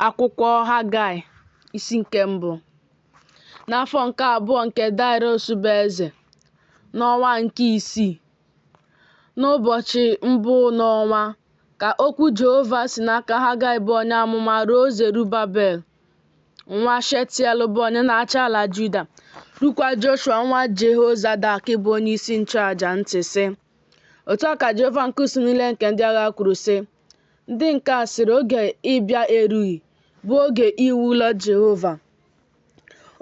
Akwụkwọ Hagaị, isi nke mbụ. N'afọ nke abụọ nke Daịrọs bụ eze, n'ọnwa nke isii, n'ụbọchị mbụ n'ọnwa, ka okwu Jehova si n'aka Hagaị bụ onye amụma ruo Zerubabel nwa Shealtiel bụ onye na-achị ala Juda, rukwa Joshua nwa Jehozadak bụ onyeisi nchụaja ntị, sị, Otu a ka Jehova nke usuu niile nke ndị agha kwuru, sị, Ndị nke a sịrị, Oge ịbịa erughị, bụ oge iwu ụlọ Jehova.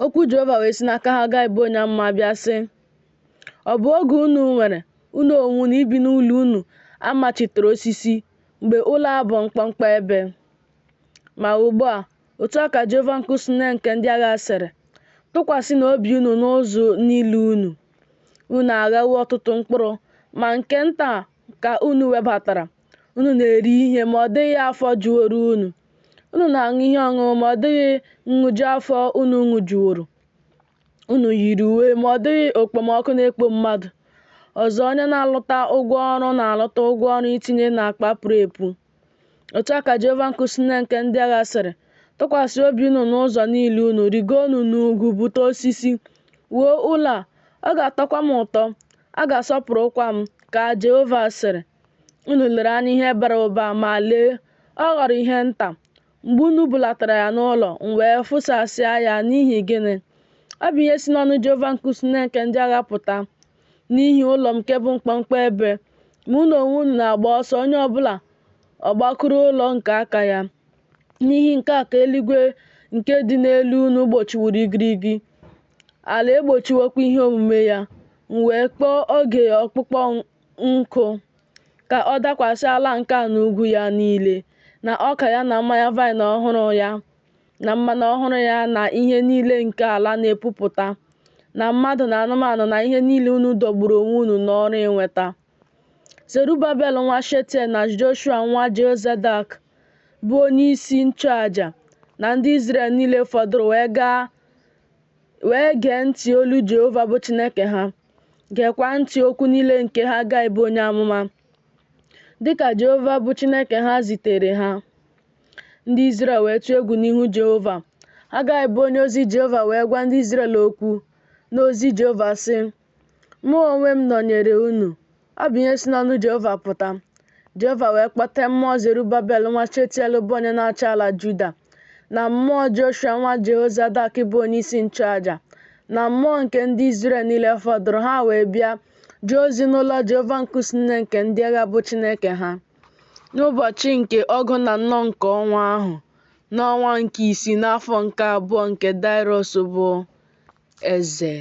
Okwu Jehova wee si n'aka Hagaị bụ onye amụma bịa, sị, Ọ bụ oge unu nwere, unu onwe unu, ibi n'ụlọ unu a machitere osisi, mgbe ụlọ a bụ mkpọmkpọ ebe? Ma ugbu a, otu a ka Jehova nke usuu niile nke ndị agha sịrị, Tụkwasịnụ obi unu n'ụzọ niile unu. Unu aghawo ọtụtụ mkpụrụ, ma nke nta ka unu webatara. Unu na-eri ihe, ma ọ dịghị afọ juworo unu. Unu na-aṅụ ihe ọṅụṅụ, ma ọ dịghị nṅụju afọ unu ṅụjuworo. Unu yiri uwe, ma ọ dịghị okpomọkụ na-ekpo mmadụ. Ọzọ, onye na-alụta ụgwọ ọrụ na-alụta ụgwọ ọrụ itinye n'akpa puru epu. Otu a ka Jehova nke usuu niile nke ndị agha sịrị, Tụkwasị obi unu n'ụzọ niile unu, rịgoonụ n'ugwu, bute osisi, wuo ụlọ a, ọ ga-atọkwa m ụtọ, a ga-asọpụrụkwa m, ka Jehova sịrị. Unu lere anya ihe bara ụba, ma lee, ọ ghọrọ ihe nta. Mgbe unu bulatara ya n'ụlọ, m wee fusasịa ya. N'ihi gịnị? Ọ bụ ihe si n'ọnụ Jehova nke usuu niile nke ndị agha pụta. N'ihi ụlọ m nke bụ mkpọmkpọ ebe, ma unu onwe unu na-agba ọsọ, onye ọ bụla ọ gbakụrụ ụlọ nke aka ya. N'ihi nke a ka eluigwe nke dị n'elu unu gbochiworo igirigi, ala egbochiwokwa ihe omume ya. M wee kpọọ oge ọkpụkpọ nkụ ka ọ dakwasị ala nke a na ugwu ya niile, na ọka ya na mmanya vaịn ọhụrụ ya na mmanụ ọhụrụ ya na ihe niile nke ala na-epupụta, na mmadụ na anụmanụ na ihe niile unu dọgburu onwe unu n'ọrụ inweta. Zerubabel nwa Shealtiel na Joshua nwa Jehozadak bụ onyeisi nchụaja na ndị Izrel niile fọdụrụ wee gee ntị olu Jehova bụ Chineke ha, geekwa ntị okwu niile nke Hagaị bụ onye amụma, dịka Jehova bụ Chineke ha zitere ha. Ndị Izrel wee tụọ egwu n'ihu Jehova. Hagaị bụ onye ozi Jehova wee gwa ndị Izrel okwu n'ozi Jehova, sị, Mụ onwe m nọnyere unu. Ọ bụ ihe si n'ọnụ Jehova pụta. Jehova wee kpọtee mmụọ Zerubabel nwa Shealtiel bụ onye na-achị ala Juda, na mmụọ Joshua nwa Jehozadak bụ onyeisi nchụaja, na mmụọ nke ndị Izrel niile fọdụrụ, ha wee bịa jee ozi n'ụlọ Jehova nke usuu niile nke ndị agha bụ Chineke ha. N'ụbọchị nke ọgụ na anọ nke ọnwa ahụ, n'ọnwa nke isii, n'afọ nke abụọ nke Daịrọs bụ eze.